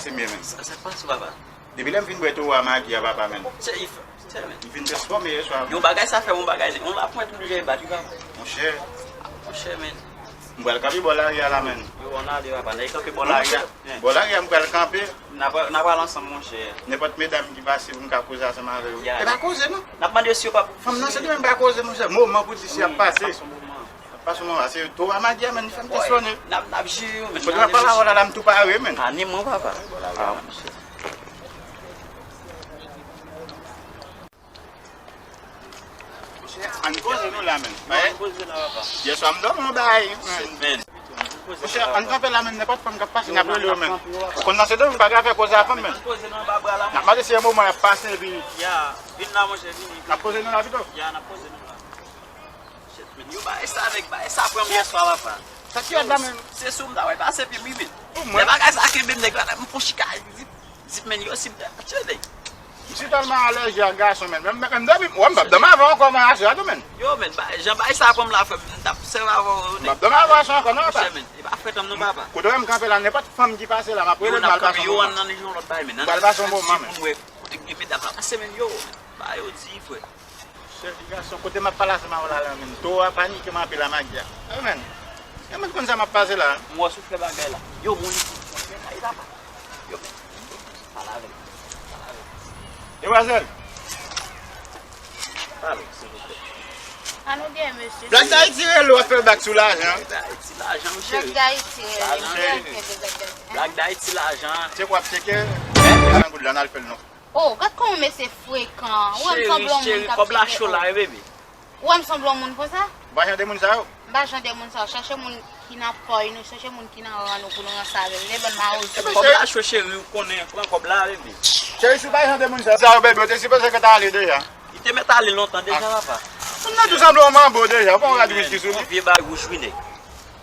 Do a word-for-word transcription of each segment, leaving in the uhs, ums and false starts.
Se mye, men. Sa, sa k pase, papa? Depi lè m fin bwè towo a magi a, papa, men. Se, se, men. M fin transfòme yè swa. Yon bagay sa fè yon bagay, yon lapwent m deja bat, wi, papa. Monchè. Monchè, men. M pral kanpe bò lari a la, men. Wi, w ale, papa. N a kanpe bò lari a. Bò lari a, m pral kanpe. N a pral, n a pral ansanm, monchè. Nenpòt medam ki pase pou m ka koze ansanm avè yo. E pa koze, non. N ap mande yo si yo pa pou. Fanm nan, se li menm pa koze, monchè. Moman pou di si y ap pase. Pase yon moman. Pase yon moman, se towo a magi a, men, li fè m te sonnen. N ap, n ap jere yo, men. Kote m ap pale avè w la, la, m tou pare, men. Anime mwen, papa. Ann koze nou la, men. Ann koze la, papa. Yè swa m dòmi yon bagay, men. Monchè, ann kanpe la, men, nenpòt fanm k ap pase, n ap rele yo, men. Ou konn nan se de, m pa ka fè koze a fanm, men. N ap mande si yon moman y ap pase, epi. Ya, vin la, monchè, vini. N ap koze nou la pito? Ya, n ap koze nou la. Shit, men, yo bagay sa, nèg, bagay sa pran m yè swa, papa. Sa ki yè la, men? Se sou m ta wè pase pye m, wi, men. Lè bagay sa kenbe m, nèg la, m fon chika, zip, zip, men, yo, si m ta tchele. M si tèlman alèji ak gason, men. Menm, menm, dòmi, wè, m p ap dòmi avè w ankò, men, aswè a tou, men. Yo, men, ba, jan bagay sa pran m la, frè m, m t ap sèvi avè w, nèg. M p ap dòmi avè w aswè ankò, non, papa. Monchè, men, e pa frèt an non, papa. Kote w wè m kanpe la, nenpòt fanm ki pase la, m ap rele l, m al pase yon moman. Yo, n ap kanpe, yo, ann nan yon lòt bagay, men. M pral pase yon moman, men. Kote gen medam la, pase, men, yo, men. Ba, yo di, frè. Chèf gason, kote m ap pale ansanm avè w la, la, men. Towo a panike m anpil a magi a. Amèn. E mwen konn sa m ap pase la. M wè sou fè bagay la. Yo, moun isit. Ay, papa. Yo, men. Pale avè l. Pale avè l. Demwazèl. Pale, silvouplè. An nou byen, mesye. Black Dayiti rele w ap fè bak sou lajan. Black Dayiti lajan, wi, cheri. Black Dayiti rele m. Lajan, cheri. Black Dayiti lajan. Tcheke w ap tcheke. San goud la, n al fè l non. Oh, gad kòman mesye frekan. Ou wè m sanble yon moun k ap tcheke, oh. Ou wè m sanble yon moun konsa? Ou pa jan de moun sa yo? M pa jan de moun sa yo. Chèche moun ki nan pòy nou, chèche moun ki nan ran nou pou nou ranse avè l. Vle ban m mawozo. Kòb la cho, cheri, ou konnen, pran kòb la, bebe. Cheri, si w pa jan de moun sa yo, bebe, ou te sipoze ke ta ale deja. Li te mèt ale lontan deja, papa. Moun nan tou sanble yon manbo deja, ou pa yon rad wouj ki sou li. Yon vye bagay wouj, wi, nèg.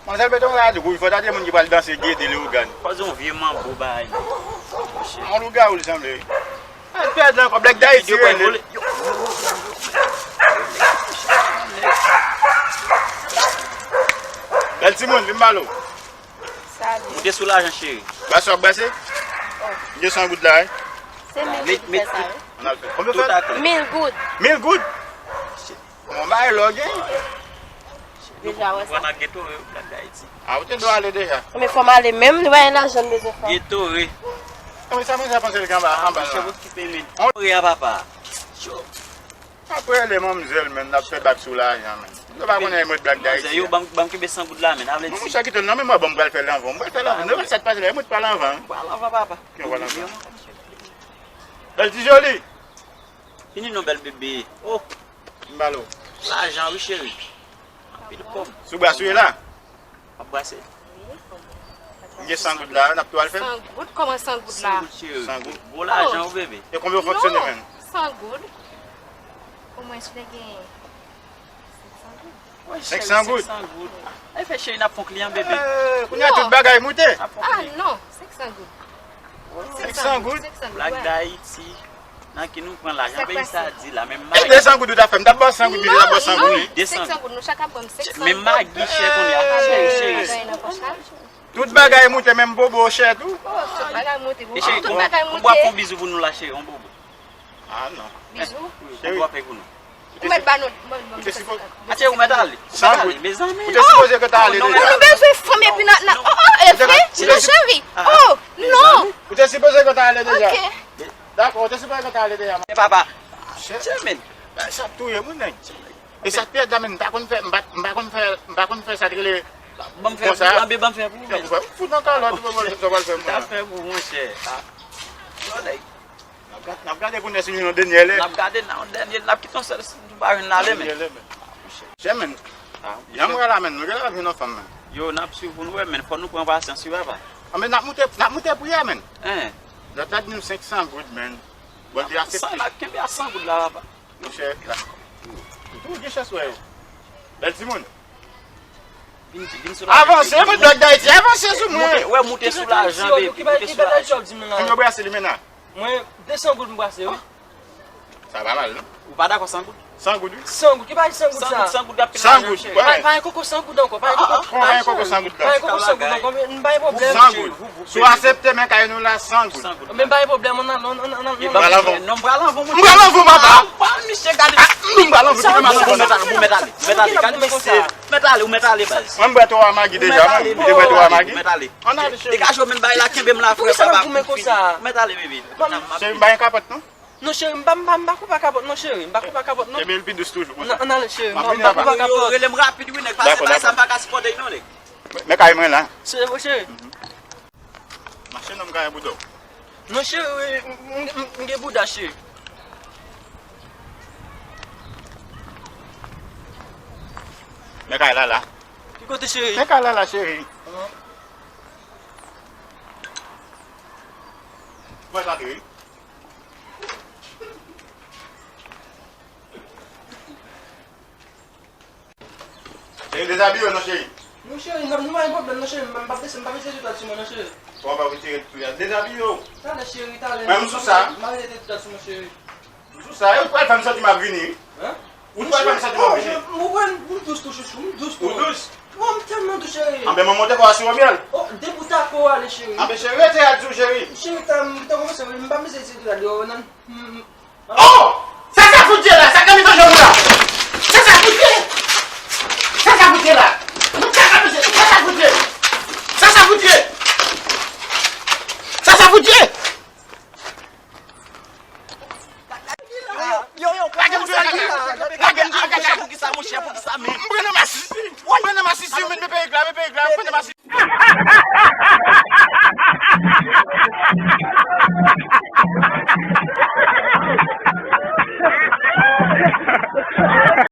Manzèl mete yon rad wouj, fò ta di moun ki pral danse gede lewogàn. Fò se yon vye manbo bagay. Yon lougawou li sanble. Al pèdi ankò, Black Dayiti rele. Bèl timoun, vin ba l ou. Salut. Ou te sou lajan, cheri. Brase w ap brase? Oh. M gen san goud la, wi. Se mil goud ki fè sa, wi. Konbyen w fè? Mil goud. Mil goud? Bon, bay lò gen. Deja wè sa. Ou pran nan Gatorade, Black Dayiti. A, ou te dwe ale deja. Men fò m ale menm, li pa gen lajan m bezwen fè. Gatorade. Mwen sa mwen sa panse l gen anba, anba la. Chèf okipe men. On re a papa. Yo. Apre le manmzèl, men, n ap fè bak sou lajan, men. Yo pa konnen mwen Black Dayiti. Yo, ban m, ban m kenbe san goud la, men. Avle di. Mwen sa kite l nan men mwen, bon, m pral fè l anvan. M pral fè l anvan. Nèg sa t pase la, mwen t pral anvan. Pral anvan, papa. Ki pral anvan? Bèl ti joli. Fini non, bèl bebe. Oh. M ba l ou. Lajan, wi, cheri. Anpil kòb. Sou bras ou ye la? M ap brase. M gen san goud la, n ap tou al fè l? San goud? Kòman san goud la? San goud, cheri. San goud. Gwo lajan, wi, bebe. E konbyen w fonksyone, menm? San goud. Omwen, si w te gen senk san goud. Senk san goud? Senk san goud. Ay, fè cheri, n ap fè yon kliyan, bebe. Eh, kounye a tout bagay moute. Ah, non, senk san goud. Senk san goud? Senk san goud. Black Dayiti. Nan ki nou pran lajan, peyi sa di la, menm magi. E de san goud ou ta fè, m t ap ba w san goud, pi de t ap ba w san goud, wi. De san goud. Senk san goud, nou chak ap ban m senk san goud. Menm magi chè kounye a, cheri, cheri. Tout bagay moute, menm bobo chè tou. Oh, tout bagay moute, bobo. E cheri, tout bagay moute. Ou ap fè yon bizou pou nou la, cheri, yon bobo. Ah, non. Bizou. Cheri, ou ap fè pou nou. Ou mèt ba nou, mwen, mwen, mwen, mwen. Atye, ou mèt ale. San goud. Mezanmi. Ou te sipoze ke ta ale deja. Nou bezwen fanm epi nan, nan, oh, oh, e vre? Non, cheri. Oh, non. Ou te sipoze ke ta ale deja. Ok. Dakò, ou te sipoze ke ta ale deja. E papa. Chè, men. Sa ap touye moun, nèg. E sa k pi rèd la, men, m pa konn fè, m pa, m pa konn fè, m pa konn fè sa k rele konsa. Ban m fè pou ou, anben ban m fè pou ou, men. Fout nan kalòt, ou pa wè sa w pral fè moun nan. Sa fè pou ou, monchè. Yo, nèg. N ap gade, n ap gade pou n si nou nan dènye lè. N ap gade nan dènye, n ap kite yon sèl si nou pa jwenn ale, men. Dènye lè, men. Chè, men. Jan m wè la, men, nou genlè ap jwenn yon fanm, men. Yo, n ap swiv pou nou wè, men. Fò nou pran pasyans, wi, papa. Anben, n ap moute, n ap moute priyè, men. Lòt la di nou senk san goud, men. Bon, te aksepte. San, n ap kenbe a san goud la, papa. Monchè, la. Ou tou gen chans wè yo. Bèl timoun. Vin, vin sou lajan. Avanse, mwen Black Dayiti, avanse sou mwen. Moute, wè, moute sou lajan, baby. Moute sou lajan. Konbyen w brase limena? Mwen, de san goud m brase, wi. Sa pa mal, non? Ou pa dakò san goud? San goud, wi. San goud, ki bagay san goud sa? San goud, san goud, y ap pile lajan, cheri. Pa, pa gen koko san goud ankò, pa gen koko. Kòman pa gen koko san goud la? Pa gen koko san goud ankò, men m bay pwoblèm. San goud. Si w aksepte men kay nou la, san goud. Men m bay pwoblèm, on a, on a, on a, on a. M pral anvan w. Non, m pral anvan w, monchè. M pral anvan w, papa. Ah, misye, gade. Ah, m pral anvan w, mèt ale, mèt ale, mèt ale, gade misye. Mèt ale, ou mèt ale, baz. Mwen, m bwè twa magi deja, mwen. Ou te bwè twa magi. Mèt ale. Ann ale, cheri. Degaje w, men bay la, kenbe m la, frè, papa. Mèt ale, bebe. Cheri, m bay yon kapòt, non? Non, cheri, m pa, m pa, m pa koupe kapòt, non, cheri. M pa koupe kapòt, non. Ebyen, l pi dous toujou, monchè. Non, ann ale, cheri. M pa koupe kapòt. Yo, rele m rapid, wi, nèg. Pase, pase, m pa ka sipòte, non, nèg. Men kay mwen la. Cheri, cheri. Mache non, m ka gen bouda w. Non, cheri, m, m, m, m gen bouda, cheri. Men kay la la. Ki kote, cheri? Men kay la la, cheri. Mwen sa, cheri. Cheri, dezabiye w non, cheri. Non, cheri, nou, nou pa gen pwoblèm, non, cheri. M pa, m pa bezwen, m pa bezwen tout sou mwen, non, cheri. Kòman w pa retire tout la? Dezabiye w. Talè, cheri, talè. Mwen, m sou sa. M pa bezwen tout sou mwen, cheri. M sou sa. E ou pral fè m santi m ap vini, wi. Hein? Ou pral fè m santi m ap vini. Oh, je, m, m, m dous tou, chouchou, m dous tou. Ou dous? Oh, m tèlman dous, cheri. Anben, mwen monte kò a siwo myèl. Oh, depi w ta ko ale, cheri. Anben, cheri, rete a di w, cheri. Cheri, ta, m ta kòmanse, m pa bezwen retire tout la deyò, non. M, m, Oh! Sa sa fout ye la? Sa k nan mitan janm ou la? Sa sa fout ye? Sa sa fout ye la? Sa sa fout ye? Sa sa fout ye? Sa sa fout ye? Yo, yo, yo, pa gen sa ki la. Pa gen sa ki la. Poukisa, monchè, poukisa, men? M pran nan masisi. M pran nan masisi, men, men perik la, men perik la, m pran nan masisi.